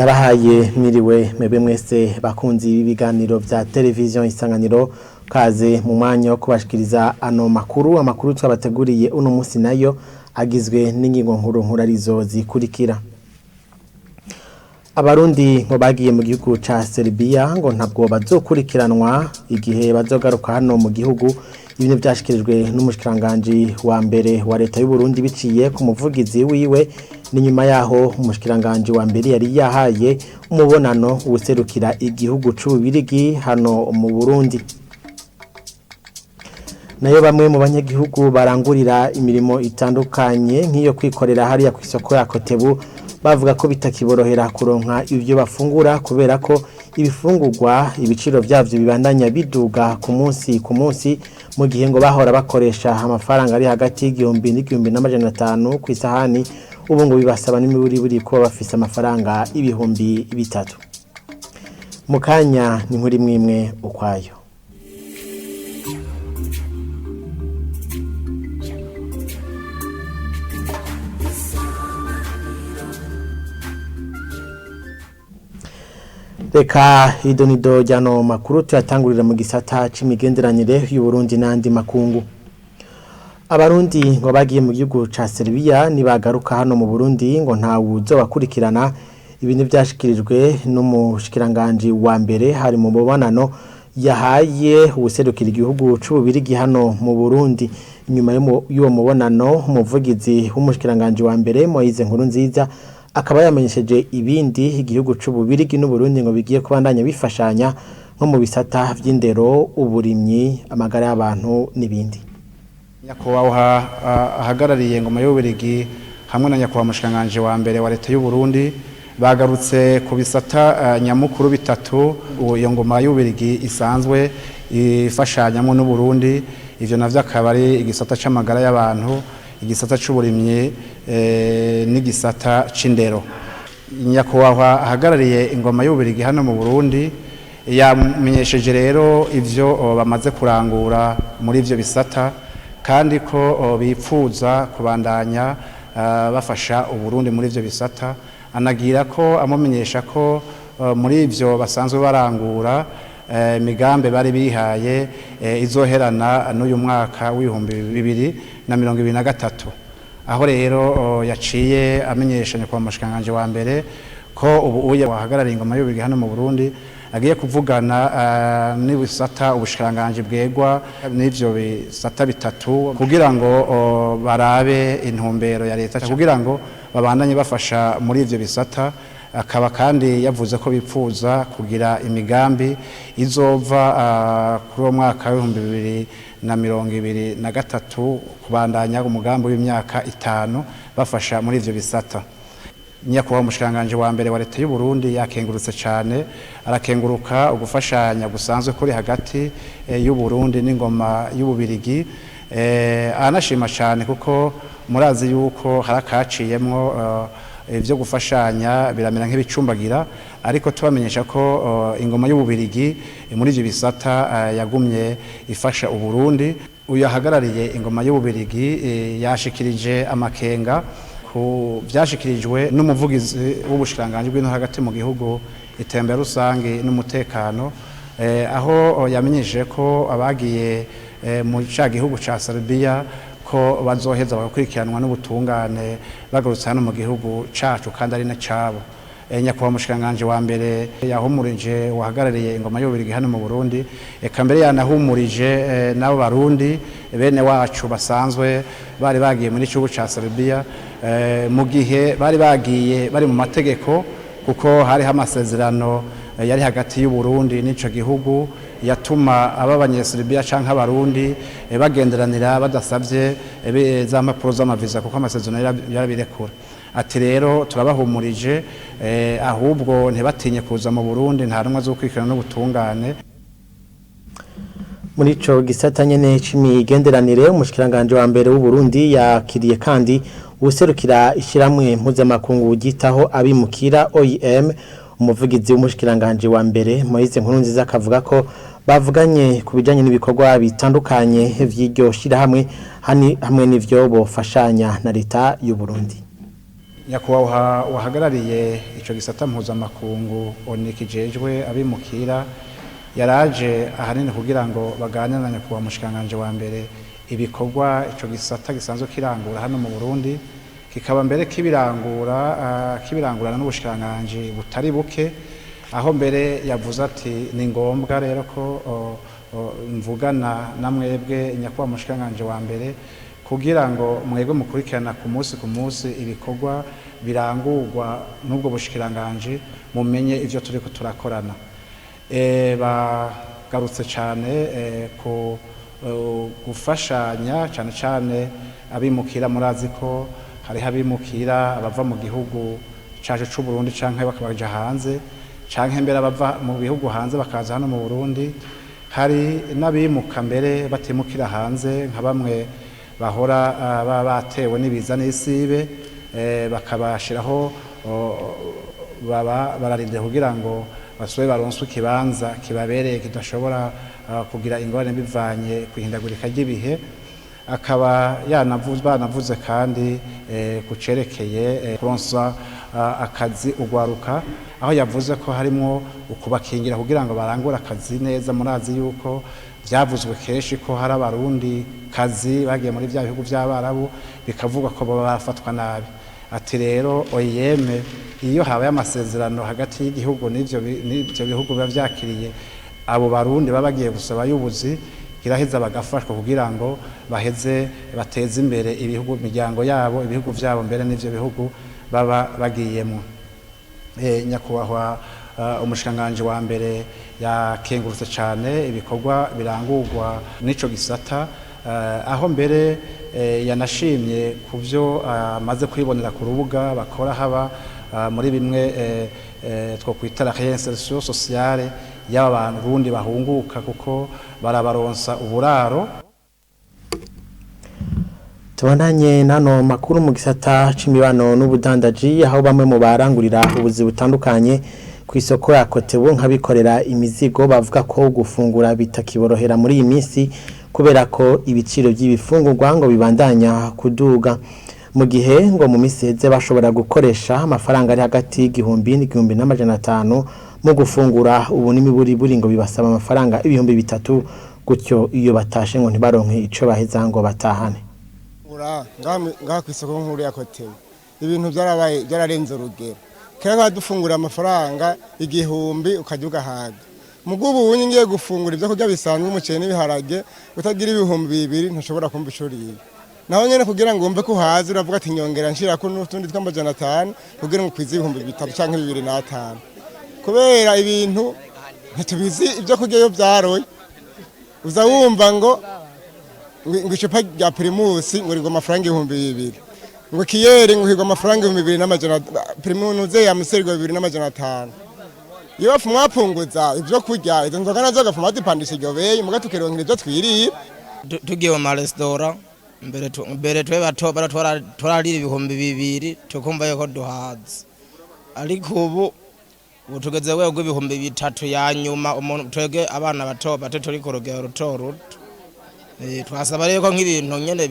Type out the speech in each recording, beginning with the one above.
Ndabahaye mwiriwe mwebwe mwese bakunzi b'ibiganiro vya televiziyo Isanganiro, kaze mu mwanya wo kubashikiriza ano makuru. Amakuru twabateguriye uno munsi nayo agizwe n'ingingo nkuru nkuru arizo zikurikira. Abarundi ngo bagiye mu gihugu ca Serbia ngo ntabwo bazokurikiranwa igihe bazogaruka hano mu gihugu. Ibintu byashikirijwe n'umushikiranganje wa mbere wa leta y'u Burundi biciye ku muvugizi wiwe. Ni nyuma yaho umushikiranganje wa mbere yari yahaye umubonano userukira igihugu c'Ububirigi hano mu Burundi. Nayo bamwe mu banyagihugu barangurira imirimo itandukanye nk'iyo kwikorera hariya ku isoko ya Kotebu bavuga ko bitakiborohera kuronka ibyo bafungura kubera ko ibifungurwa ibiciro byavyo bibandanya biduga ku munsi ku munsi, mu gihe ngo bahora bakoresha amafaranga ari hagati y'igihumbi n'igihumbi n'amajana atanu ku isahani, ubu ngo bibasaba n'imiburiburi kuba bafise amafaranga 3000. Mu kanya ni nkuri mwimwe ukwayo. Reka idonido ryano makuru tuyatangurira mu gisata c'imigenderanire y'u Burundi n'andi makungu. Abarundi ngo bagiye mu gihugu ca Serbia nibagaruka hano mu Burundi ngo nta wuzobakurikirana. Ibintu byashikirijwe n'umushikiranganje wa mbere hari mu mubonano yahaye ubuserukira igihugu c'Ububirigi hano mu Burundi. Inyuma y'uwo mubonano, umuvugizi w'umushikiranganje wa mbere Moise Nkurunziza akaba yamenyesheje ibindi igihugu c'Ububirigi n'Uburundi ngo bigiye kubandanya bifashanya nko mu bisata vy'indero, uburimyi, amagara y'abantu n'ibindi. Nyakubahwa ahagarariye ingoma y'Ububirigi hamwe na nyakubahwa mushikiranganje wa mbere wa leta y'u Burundi bagarutse ku bisata nyamukuru bitatu iyo ngoma y'Ububirigi isanzwe ifashanyamwo n'Uburundi. Ivyo navyo akaba ari igisata c'amagara y'abantu, igisata c'uburimyi n'igisata c'indero. Nyakubahwa ahagarariye ingoma y'Ububirigi hano mu Burundi yamenyesheje rero ivyo bamaze kurangura muri ivyo bisata, kandi ko bipfuza kubandanya bafasha Uburundi muri ivyo bisata. Anagira ko amumenyesha ko muri ivyo basanzwe barangura imigambi bari bihaye izoherana n'uyu mwaka w'2023, aho rero yaciye amenyesha nyakubahwa mushikiranganje wa mbere ko ubu uye wahagarariye ingoma y'Ububirigi hano mu Burundi agiye kuvugana n'ibisata ubushikiranganje bwegwa n'ivyo bisata bitatu kugira ngo barabe intumbero ya leta kugira ngo babandanye bafasha muri ivyo bisata. Akaba kandi yavuze ko bipfuza kugira imigambi izova kuri uwo mwaka w'2023 kubandanya umugambi w'imyaka 5 bafasha muri ivyo bisata. Nyakubahwa umushikiranganje wa mbere wa leta y'u Burundi yakengurutse cyane, arakenguruka ugufashanya gusanzwe kuri hagati y'u Burundi n'ingoma y'Ububirigi. Anashima cyane kuko murazi yuko harakaciyemwo ivyo gufashanya biramera nk'ibicumbagira, ariko tubamenyesha ko ingoma y'Ububirigi muri ivyo bisata yagumye ifasha Uburundi. Uyu ahagarariye ingoma y'Ububirigi yashikirije amakenga ku vyashikirijwe n'umuvugizi w'ubushikiranganje bw'intwaro hagati mu gihugu, iterambere rusange n'umutekano, aho yamenyesheje ko abagiye mu ca gihugu ca Serbia ko bazoheza bagakurikiranwa n'ubutungane bagarutse hano mu gihugu cacu kandi ari na cabo. Nyakubahwa mushikiranganje wa mbere yahumurije wahagarariye ingoma y'Ububirigi hano mu Burundi, eka mbere yanahumurije n'abo Barundi bene wacu basanzwe bari bagiye muri igihugu ca Serbia mu gihe bari bagiye bari mu mategeko, kuko hariho amasezerano yari hagati y'u Burundi n'ico gihugu yatuma aba abanyeserbia canke abarundi bagenderanira badasavye za mpapuro z'amaviza, kuko amasezerano yarabirekura. Ati rero turabahumurije, ahubwo ntibatinye kuza mu Burundi, nta rumwe azokwikirana n'ubutungane. Muri ico gisata nyene c'imigenderanire, umushikiranganje wa mbere w'u Burundi yakiriye kandi userukira ishiramwe mpuzamakungu ryitaho abimukira OIM. Umuvugizi w'umushikiranganje wa mbere Moise Nkurunziza akavuga ko bavuganye ku bijanye n'ibikorwa bitandukanye vy'iryo shirahamwe hamwe n'ivyo bofashanya na leta y'u Burundi. Nyakubahwa wahagarariye ico gisata mpuzamakungu ONU kijejwe abimukira yaraje ahanini kugira ngo baganire na nyakubahwa mushikanganje wa mbere ibikorwa ico gisata gisanzwe kirangura hano mu Burundi, kikaba mbere kibirangura kibirangurana n'ubushikanganje butari buke, aho mbere yavuze ati ni ngombwa rero ko mvugana na mwebwe nyakubahwa mushikanganje wa mbere kugira ngo mwebwe mukurikirana ku munsi ku munsi ibikorwa birangurwa n'ubwo bushikiranganje, mumenye ivyo turiko turakorana. Bagarutse cyane ku gufashanya cyane cyane abimukira. Murazi ko hariho abimukira abava mu gihugu cacu c'u Burundi canke bakabaja hanze, canke mbere abava mu bihugu hanze bakaza hano mu Burundi. Hari n'abimuka mbere batimukira hanze, nka bamwe bahora baba batewe n'ibiza n'isibe, bakabashiraho baba bararindira kugira ngo basube baronswe ikibanza kibabereye kidashobora kugira ingorane bivanye kwihindagurika ry'ibihe. Akaba yanavuze banavuze kandi kucerekeye kuronsa akazi ugwaruka, aho yavuze ko harimo ukubakingira kugira ngo barangure akazi neza. Murazi yuko byavuzwe kenshi ko hari abarundi kazi bagiye muri bya bihugu by'abarabu bikavugwa ko baba bafatwa nabi. Ati rero OIM iyo habaye amasezerano hagati y'igihugu n'ivyo bihugu biba vyakiriye abo barundi baba bagiye gusaba y'ubuzi, kiraheza bagafashwa kugira ngo baheze bateze imbere ibihugu, imiryango yabo, ibihugu vyabo mbere n'ivyo bihugu baba bagiyemo. Nyakubahwa umushikanganje wa mbere yakengurutse cyane ibikorwa birangurwa n'ico gisata, aho mbere yanashimye ku byo amaze kwibonera ku rubuga bakora haba muri bimwe twokwita la réinsertion sociale y'aba bantu bahunguka, kuko barabaronsa uburaro. Tubandanye nano makuru mu gisata c'imibano n'ubudandaji, aho bamwe mu barangurira ubuzi butandukanye ku isoko ya Kotebu nk'abikorera imizigo bavuga ko gufungura bitakiborohera muri iyi minsi kubera ko ibiciro by'ibifungurwa ngo bibandanya kuduga, mu gihe ngo mu minsi iheze bashobora gukoresha amafaranga ari hagati y'igihumbi n'igihumbi n'amajana atanu mu gufungura, ubu n'imiburiburi ngo bibasaba amafaranga 3000, gutyo iyo batashe ngo ntibaronke ico baheza ngo batahane. Ngaha ku isoko nkuru ya Kotebu ibintu byarabaye byararenze urugero. Kera dufungura amafaranga 1000 ukajya ugahaga, mugubu ubu ngiye gufungura ibyo kurya bisanzwe umuceri n'ibiharage utagira 2000 ntushobora kumva ico uriye. Naho nyene kugira ngo wumve ko uhaze uravuga ati nyongera nshira ko n'utundi tw'500 kugira ngo kwize 3000 canke 2005, kubera ibintu ntitubizi ibyo kurya yo byaroye. Uza wumva ngo icupa rya Primus ngo rigwa amafaranga 2000, ngo kiyeri ngo higwa amafaranga 2500, Primus ya Museri ngo 2500. Iyo bafuma bapunguza ibyo kurya izo nzoga nazo gafuma badupandisha iryo beyi muga tukironkera ibyo twiriye. Tugiye mu maresitora mbere twe bato twararira 2000 tukumva yuko duhaze, ariko ubu tugeze rwego 3000 ya nyuma. Umuntu twege abana bato bato turi ku rugero ruto ruto, twasaba rero ko nk'ibintu nyene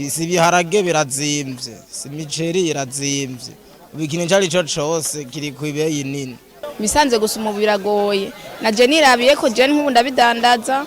si ibiharage birazimvye, si imiceri irazimvye, ubu ikintu ico ari cyo cose kiri kw'ibeyi nini. Bisanze gusuma ubu biragoye, na je nirabiye ko je nk'ubu ndabidandaza,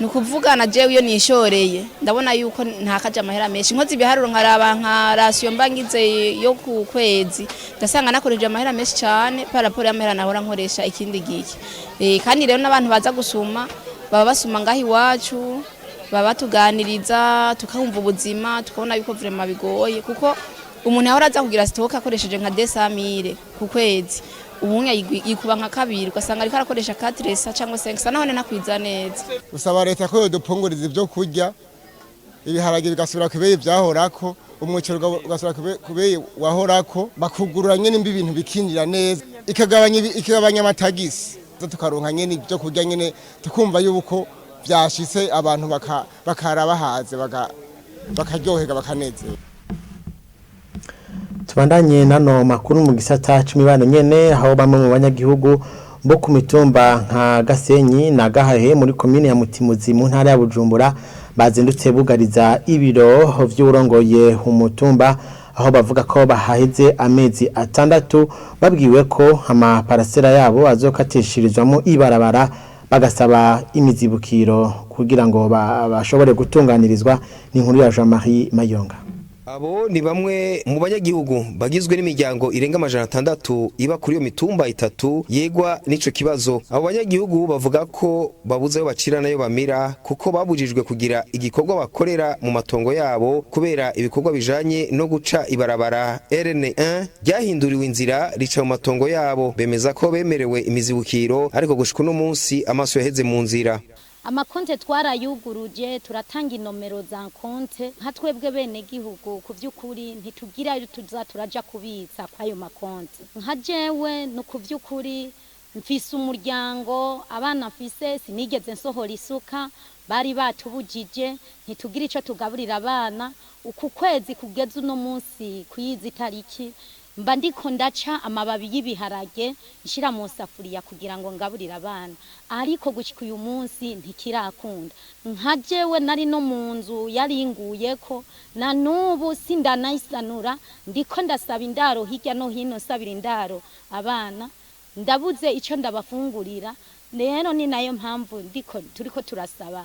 ni ukuvuga na jewe iyo nishoreye ndabona yuko ntakaje amahera menshi. Nkoze ibiharuro nkaraba nka ration mba ngize yo ku kwezi, ndasanga nakoresheje amahera menshi cyane par rapport y'amahera nahora nkoresha ikindi gihe. Kandi rero n'abantu baza gusuma baba basuma ngaho iwacu, baba batuganiriza tukahumva ubuzima, tukabona yuko vraiment bigoye, kuko umuntu yahora aza kugira stock akoresheje nka 200000 ku kwezi, ubunye yikuba nka kabiri ugasanga ariko arakoresha 4 cyangwa 5, nahone nakwiza neza. Usaba leta ko yodupunguriza ibyo kurya, ibiharage bigasubira kubeyi byahorako, umuceri ugasubira kubeyi wahorako, bakugurura nyene imbi ibintu bikinjira neza, ikagabanya amatagisi, tukaronka nyene ibyo kurya nyene tukumva yuko byashitse abantu bakarabahaze bakaryoherwa bakanezerwa. Tubandanye nano makuru mu gisata c'imibano nyene, aho bamwe mu banyagihugu bo ku mitumba nka Gasenyi na Gahahe muri komine ya Mutimuzi mu ntara ya Bujumbura bazindutse bugariza ibiro vy'urongoye umutumba, aho bavuga ko bahaheze amezi 6 babwiwe ko amaparasera yabo azokatishirizwamo ibarabara, bagasaba imizibukiro kugira ngo bashobore gutunganirizwa. Ni inkuru ya Jean-Marie Mayonga. Abo ni bamwe mu banyagihugu bagizwe n'imiryango irenga 600 iba kuri iyo mitumba 3 yegwa n'ico kibazo. Abo banyagihugu bavuga ko babuze ayo bacira nayo bamira, kuko babujijwe kugira igikorwa bakorera mu matongo yabo kubera ibikorwa bijanye no guca ibarabara RN1 ryahinduriwe inzira rica mu matongo yabo. Bemeza ko bemerewe imizibukiro, ariko gushika uno munsi amaso yaheze mu nzira. Amakonte twarayuguruje, turatanga inomero za konte. Nka twebwe bene gihugu, ku by'ukuri ntitugira tuza turaja kubitsa kwayo makonte. Nka jewe no ku by'ukuri mfise umuryango, abana mfise, sinigeze nsohora isuka, bari batubujije, ntitugira ico tugaburira abana. Uku kwezi kugeza uno munsi kuyizi tariki mba ndiko ndaca amababi y'ibiharage nshira mu safuriya kugira ngo ngaburire abana, ariko gushika uyu munsi ntikirakunda. Nka jewe nari no mu nzu yaringuyeko, na nubu sindanayisanura, ndiko ndasaba indaro hirya no hino, nsabira indaro abana, ndabuze ico ndabafungurira. Rero ni nayo mpamvu ndiko turiko turasaba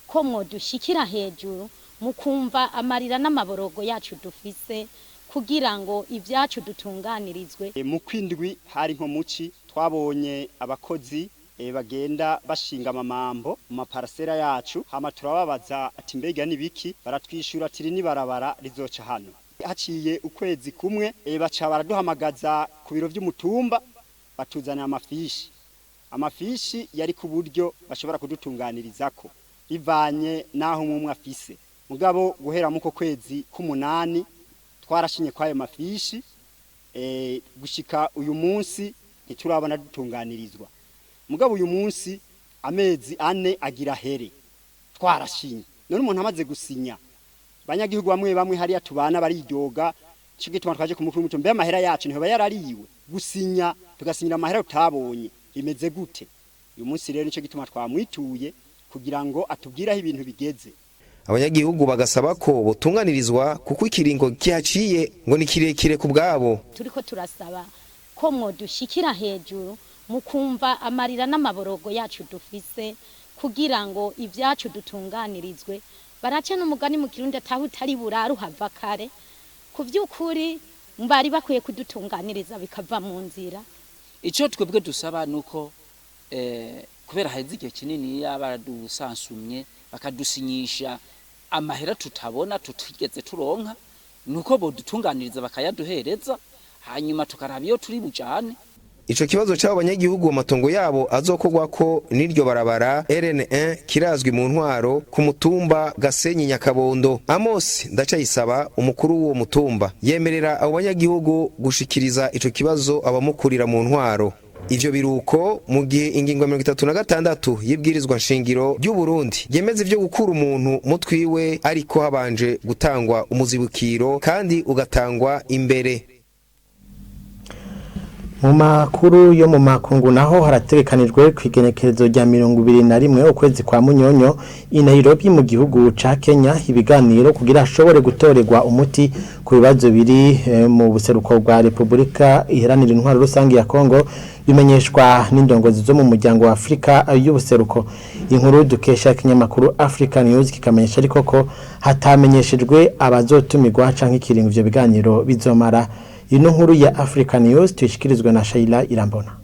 ko mwodushikira hejuru mukumva amarira n'amaborogo yacu dufise, kugira ngo ibyacu dutunganirizwe. Mu kwindwi hari nko muci twabonye abakozi bagenda bashinga amamambo mu maparasera yacu, hama turababaza ati mbega nibiki, baratwishura ati ni barabara rizoca hano. Haciye ukwezi kumwe baca baraduhamagaza ku biro by'umutumba, batuzanira amafishi. Amafishi yari ku buryo bashobora kudutunganirizako bivanye naho umwe afise. Mugabo guhera muko kwezi k'umunani twarashinye kwayo mafishi, gushika uyu munsi ntiturabona dutunganirizwa. Mugabo uyu munsi amezi 4 agira here twarashinye. None umuntu amaze gusinya, banyagihugu bamwe bamwe hariya tubana baridoga. Cyo gituma twaje ku mukuru w'umutumba, mbe amahera yacu ntiba yarariwe? Gusinya tugasinyira amahera tutabonye bimeze gute? Uyu munsi rero nico gituma twamwituye kugira ngo atubwire aho ibintu bigeze. Abanyagihugu bagasaba ko botunganirizwa, kuko ikiringo kihaciye ngo ni kirekire ku bwabo. Turiko turasaba ko mwodushikira hejuru mukumva amarira n'amaborogo yacu dufise, kugira ngo ibyacu dutunganirizwe. Baraca n'umugani mu Kirundi ataho utari burare uhava kare. Ku by'ukuri bari bakwiye kudutunganiriza bikava mu nzira. Icyo twebwe dusaba nuko kubera haheze igihe kinini baradusansumye, bakadusinyisha amahera tutabona, tutigeze turonka, nuko bodutunganiriza bakayaduhereza, hanyuma tukaraba iyo turi bujane. Ico kibazo c'abo banyagihugu amatongo yabo azokorwako n'iryo barabara RN1 kirazwi mu ntwaro ku mutumba Gasenyi Nyakabondo. Amos Ndacayisaba, umukuru w'uwo mutumba, yemerera abo banyagihugu gushikiriza ico kibazo abamukurira mu ntwaro. Ivyo biruko mu gihe ingingo ya 36 y'ibwirizwa nshingiro ry'u Burundi yemeza ivyo gukura umuntu mutwiwe, ariko habanje gutangwa umuzibukiro kandi ugatangwa imbere. Mu makuru yo mu makungu naho, harategekanijwe ku igenekerezo rya 21 ukwezi kwa Munyonyo i Nairobi mu gihugu ca Kenya ibiganiro kugira hashobore gutorerwa umuti ku bibazo biri mu buseruko bwa Repubulika Iharanira Intwaro Rusange ya Kongo, bimenyeshwa n'indongozi zo mu muryango wa Afrika y'ubuseruko. Inkuru dukesha ikinyamakuru Africa News kikamenyesha ariko ko hatamenyeshejwe abazotumirwa canke ikiringo ivyo biganiro bizomara. Ino nkuru ya Africa News tuyishikirizwe na Shaila Irambona.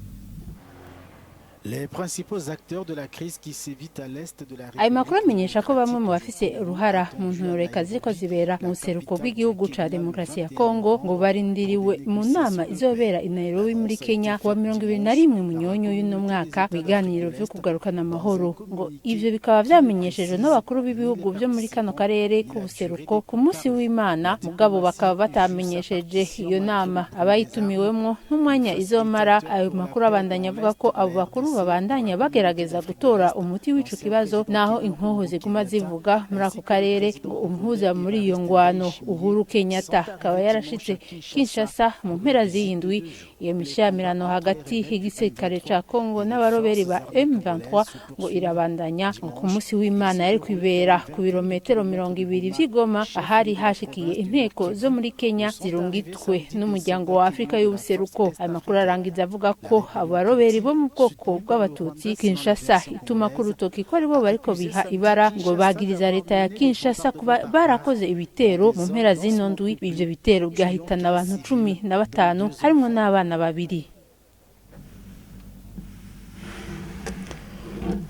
Les principaux acteurs de la crise qui sévit à l'est de la Ayo makuru amenyesha ko bamwe mu bafise uruhara mu ntureka ziriko zibera mu buseruko bw'igihugu ca demokarasi ya Kongo ngo barindiriwe mu nama izobera i Nairobi muri Kenya kuwa 21 Munyonyo y'uno mwaka, biganiro vyo kugarukana amahoro. Ngo ivyo bikaba vyamenyeshejwe n'abakuru b'ibihugu vyo muri kano karere k'ubuseruko ku munsi w'Imana, mugabo bakaba batamenyesheje iyo nama, abayitumiwemwo n'umwanya izomara. Ayo makuru abandanya avuga ko abo bakuru bakuru babandanya bagerageza gutora umuti w'ico kibazo, naho inkoho ziguma zivuga muri ako karere. Ngo umuhuza muri iyo ngwano Uhuru Kenyatta akaba yarashitse Kinshasa mu mpera z'iyi ndwi. Iyo mishamirano hagati y'igisirikare ca Congo n'abaroberi ba M23 ngo irabandanya. Ngo ku munsi w'Imana yari kwibera ku birometero 20 vy'i Goma, ahari hashikiye inteko zo muri Kenya zirungitwe n'umuryango wa Afrika y'ubuseruko. Ayo makuru arangiza avuga ko abo baroberi bo mu bwoko bw'Abatutsi Kinshasa ituma ku rutoki ko aribo bariko biha ibara, ngo bagiriza leta ya Kinshasa kuba barakoze ibitero mu mpera z'ino ndwi. Ivyo bitero byahitana abantu 15, harimwo n'abana babiri.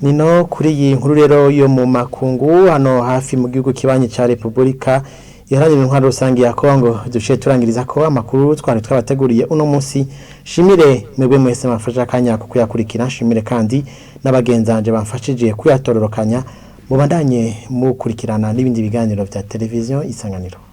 Nino kuri iyi nkuru rero yo mu makungu, hano hafi mu gihugu kibanyi ca Republika Iharanira Intwaro Rusange ya Kongo, duciye turangiriza ko amakuru twari twabateguriye uno munsi. Shimire mwebwe mwese mwafashe akanya ko kuyakurikira, shimire kandi n'abagenzanje bamfashije kuyatororokanya. Mubandanye mukurikirana n'ibindi biganiro vya televiziyo Isanganiro.